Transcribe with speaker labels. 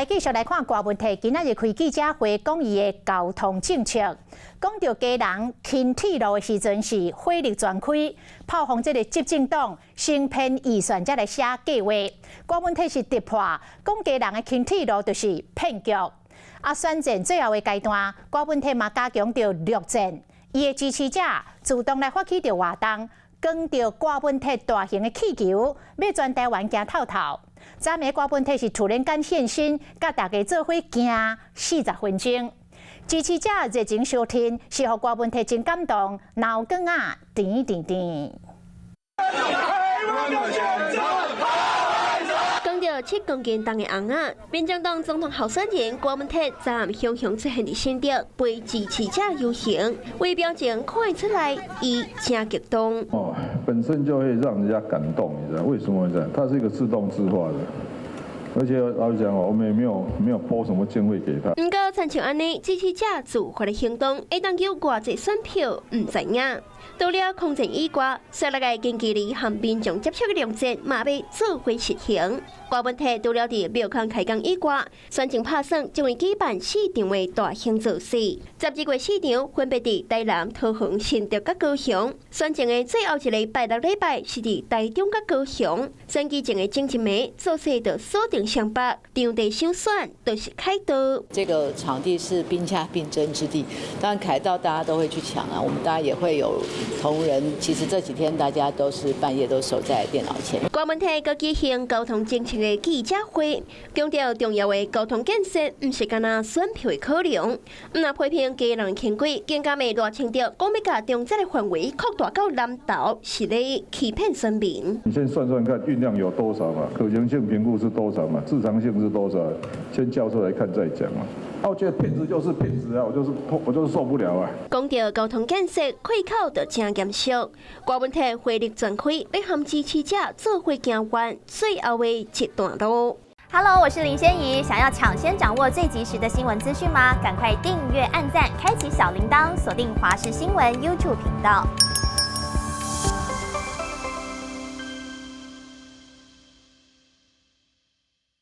Speaker 1: 來繼續來看郭文泰今仔日開記者會講伊的交通政策，講著基隆輕鐵路的時陣是火力全開，炮轟這个執政黨先編預算才來寫計劃。郭文泰是突破，講基隆的輕鐵路就是騙局。啊，選戰最後的階段，郭文泰嘛加強著陸戰，伊的支持者主動來發起著活動，扛著郭文泰大型的氣球，欲全台灣行透透。昨暝郭文泰是突然間現身，佮大家做伙行40分鐘。支持者熱情相挺，是予郭文泰真感動，腦梗仔甜甜甜。
Speaker 2: 扛著7公斤重的尪仔，民眾黨總統候選人郭文泰昨暗雄雄出現佇新竹，陪支持者遊行，微表情看得出來，伊誠激動。
Speaker 3: 哦，本身就會讓人家感動，你知道為什麼會這樣？它是一個自動自發的，而且老實講哦，我們也沒有撥什麼經費給他。
Speaker 2: 毋過，親像按呢，支持者自發的行動，會當有偌濟選票，毋知影。除了空戰以外，紲落來近距離和民眾接觸的陸戰，嘛欲做伙實行。郭文泰除了佇廟口開講以外，選前拍算將會舉辦四場的大型造勢。12月四場分別佇台南、桃園、新竹佮高雄。選前的最後一个拜六禮拜是佇台中佮高雄。選舉前的前一暝，造勢就鎖定雙北，場地首選就是凱道。
Speaker 4: 這個場地是兵家必爭之地，當然凱道大家都會去搶啊，我們當然也會有同仁。其實這幾天大家都是半夜都守在電腦前。
Speaker 2: 郭文泰閣舉行交通政策的記者會，強調重要的交通建設，毋是干焦選票的考量。毋但批評基隆輕軌，更加罵賴清德講欲共中捷的範圍擴大到南投，是咧欺騙選民。
Speaker 3: 你先算算看運量有多少嘛？可行性評估是多少嘛？自償性是多少？先交出來看再講嘛。我覺得騙子就是騙子啊！我就是受不了啊！
Speaker 2: 講著交通建設，開口就誠嚴肅。郭文泰火力全開，欲和支持者做伙行完最後的一段路。
Speaker 5: Hello，我是林仙怡。想要搶先掌握最及時的新聞資訊嗎？趕快訂閱、按讚、開啟小鈴鐺，鎖定華視新聞 YouTube 頻道。